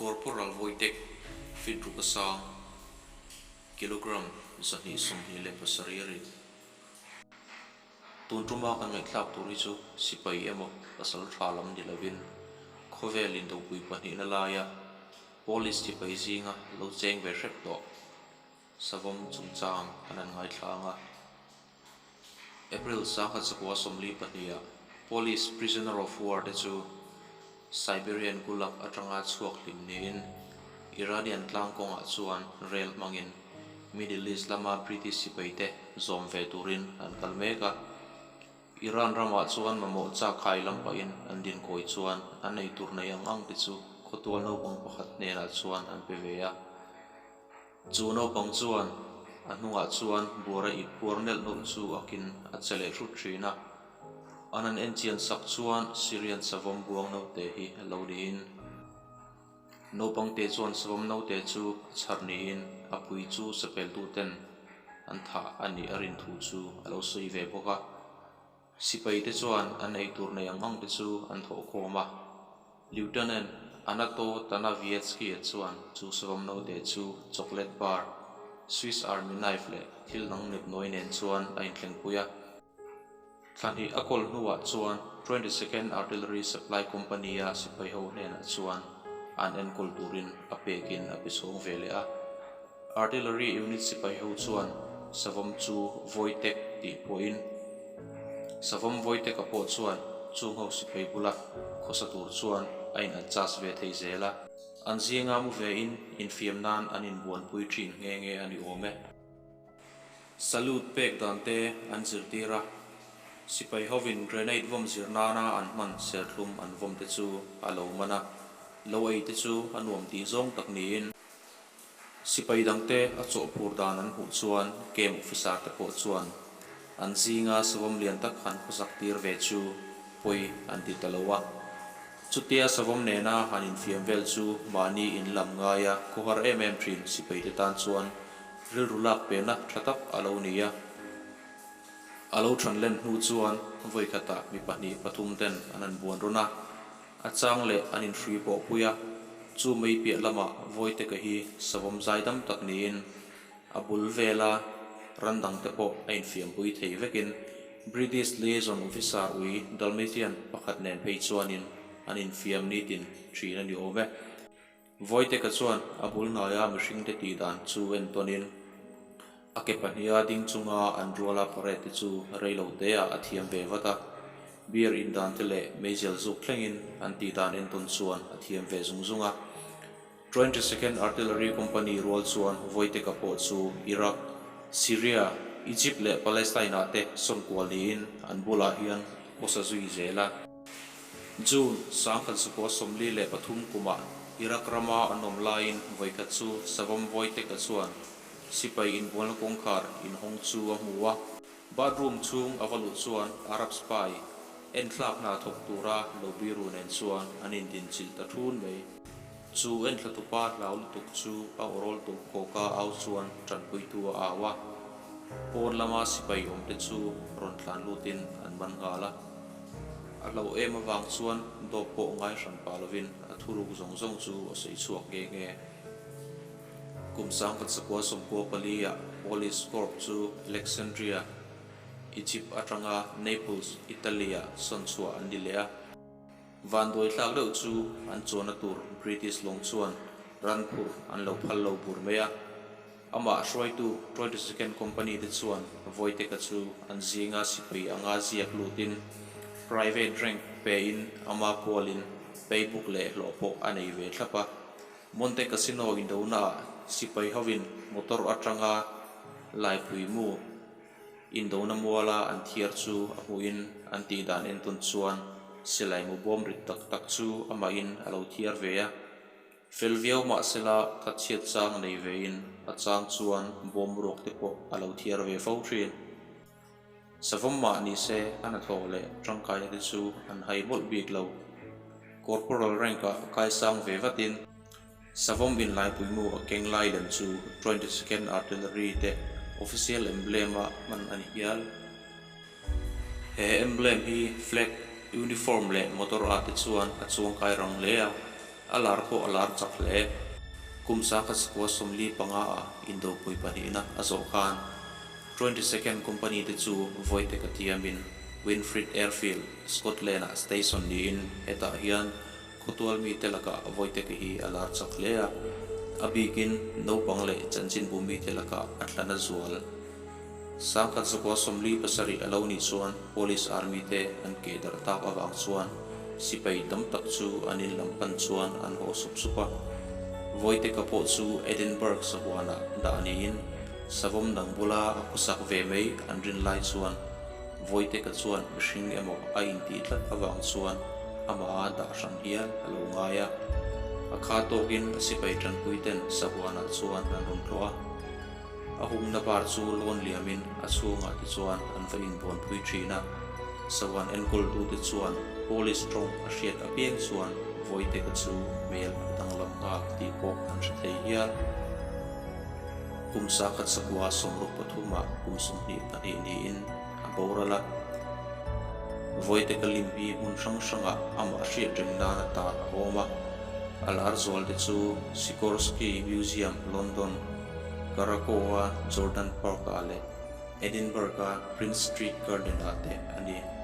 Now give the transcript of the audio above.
Corporal Wojtek, feet ruk a sang, kilogram 227 a rit. Tun tuma kan ngaihthlak tur hi chu sipai emaw pasal tha lam ni lovin khawvel indopui pahnihna laia Polish sipai zinga lo cheng ve hrep tawh savawm chungchang kan han ngaithlang a. April 1942 Polish prisoner of war te chu Siberian Gulag atanga chhuak hlim niin Iranian tlang kawngah chuan rel hmangin Middle East lama British sipai te zawm ve turin an kal mek a. Iran ramah chuan mamawh chak khai lam pahin an din kawi chuan an ei tur nei ang ang te chu khawtual naupang pakhat hnenah chuan an pe ve a. Chu naupang chuan a hnungah chuan buara ip puar nelh nawlh chu akin a che leh hrut thin a. An han enchian sak chuan Syrian savawm buang naute hi a lo niin. Naupangte chuan savawm naute chu a chhar niin a pui chu sapeltuten an thah a nih a rin thu chu a lo sawi ve bawk a. Sipai te chuan an eitur nei ang ang te chu an thawh khawm a. Lieutenant Anato Tanavietsky-a chuan chu savawm naute chu chocolate bar, Swiss Army knife leh thil dang nepnawi nen chuan a inthlengpui a. Thla hnih a kawl hnuah chuan 22nd Artillery Supply Company-a sipai ho hnenah chuan an enkawl turin a pekin a pe chhawng ve leh a. Artillery unit sipai ho chuan savawm chu Wojtek tih pawhin savawm Wojtek-a pawh chuan chung ho sipai bula khawsa tur chuan a in adjust ve thei zel a. An zinga mu vein infiam nan an inbuanpui thin nghe nghe a ni awm e. Salute pek dan te an zirtir a, sipai hovin grenade vawm zir nana an hman serthlum an vawm te chu a lo man a, lo ei te chu a nuam tih zawng tak niin. Sipai dangte a chawhphur dan an hmuh chuan camp officer te pawh chuan an zinga savawm lian tak han khawsak tir ve chu pawi an ti ta lo a. Chutia savawm nena han infiam vel chu mahni in lam ngaia khawhar em em thin sipai te tan chuan rilru lak pehna tha tak a lo ni a. A lo than len hnu chuan vawikhatah mi pahnih pathum ten an han buan rawn a. A chang leh an inhrui pawh pui a, chu mei piah lamah Vawiteka hi savawm zai dam tak niin a bul vela ran dangte pawh a infiampui thei vekin British Liaison Officer ui Dalmatian pakhat nen phei chuanin an infiam nitin thin a ni awm e. Vawiteka chuan a bul hnaia mihringte tih dan chu entawnin a ke pahniha ding chunga an ruala parade te chu rei lo teah a thiam ve vat a. Beer in dan te leh meizial zuk thlengin an tih dan entawn chuan a thiam ve zung zung a. 22nd Artillery Company rual chuan Vawiteka pawh chu Iraq, Syria, Egypt leh Palestine-ah te sawn kual niin an bulah hian khawsa zui zel a. June, 1943 kumah Iraq rama an awm laiin vawikhat chu Savawm Vawiteka chuan sipai inbualna kawngkhar inhawng chu a hmu a. Bathroom chhung a va luh chuan Arab spy enthlak hna thawk tura lo biru nen chuan an indinchilh ta thun mai. Chu enthlatupa hlau lutuk chu a awrawl tur kawka au chuan tanpuitu a au a. Pawn lama sipai awmte chu rawn tlan lutin an man nghal a. A hlauh em avang chuan dawp pawh ngai hran pah lovin a thuruk zawng zawng chu a sawi chhuak nghe nghe. Kum 1994 ah Polish Corps chu Alexandria, Egypt atanga Naples, Italy ah sawn chhuah an ni leh a. Vanduai thlak deuh chu an chuanna tur British lawng chuan ran phurh an lo phal lo bur mai a. Amah hruaitu 22nd Company te chuan Wojtek-a chu an zinga sipai anga ziak lutin private rank pein ama pualin paybook leh hlawh pawh a nei ve thlap a. Monte Cassino indonaah sipai hovin motor atanga laipui mu Indona muala an thiar chu a hmuhin an tih dan entawn chuan silai mu bawm rit tak tak chu amahin a lo thiar ve a. Fel viau mahsela thatchhiat chang nei vein a chang chuan bawm ruak te pawh a lo thiar ve fo thin. Savawm mah ni se a hnathawh leh tangkaina te chu an hai mawlh bik lo. Corporal rank ah kaisang ve vatin. Savawm inlaipui mu a keng lai lem chu 22nd Artillery te official emblem a hman a ni hial. He emblem hi flag, uniform leh motor ah te chuan a chuangkai rang hle a. A lar pawh a lar chak hle. Kum 1040 ah Indopui pahnihna a zawh khan 22nd Company te chu Wojtek-a tiamin Winfrid Airfield, Scotland-ah station niin hetah hian khawtual mite lakah Wojtek-a hi a lar chak hle a, a bikin naupang leh chanchinbu mite lakah a tla na zual. 1947 a lo nih chuan Polish Army te an keh darh tak avang chuan sipai tam tak chu an in lam pan chuan an haw sup sup a. Wojtek-a pawh chu Edinburgh sahuanah dah niin savawm dang bula a khawsak ve mai an rin lai chuan Wojtek-a chuan mihring emaw a intih tlat avang chuan amaha dah hran hial a lo ngai a. A kha tawkin a sipai tanpuiten sahuanah chuan an rawn tlawh a. A humna bar chu lawn liamin a chhungah te chuan an va inbuanpui thin a, sahuan enkawltute chuan Polish tawng a hriat apiang chuan Wojtek-a chu hmel a danglam nghal tih pawh an hre thei hial. Kum 1963 ah kum 22 niin a boral a, Wojtek-a lim hi hmun hrang hrangah amah hriat reng nan a tar a awm a, a lar zual te chu Sikorsky Museum, London, Karakow-a Jordan Park-ah leh Edinburgh-a Prince Street Garden-ah te a ni.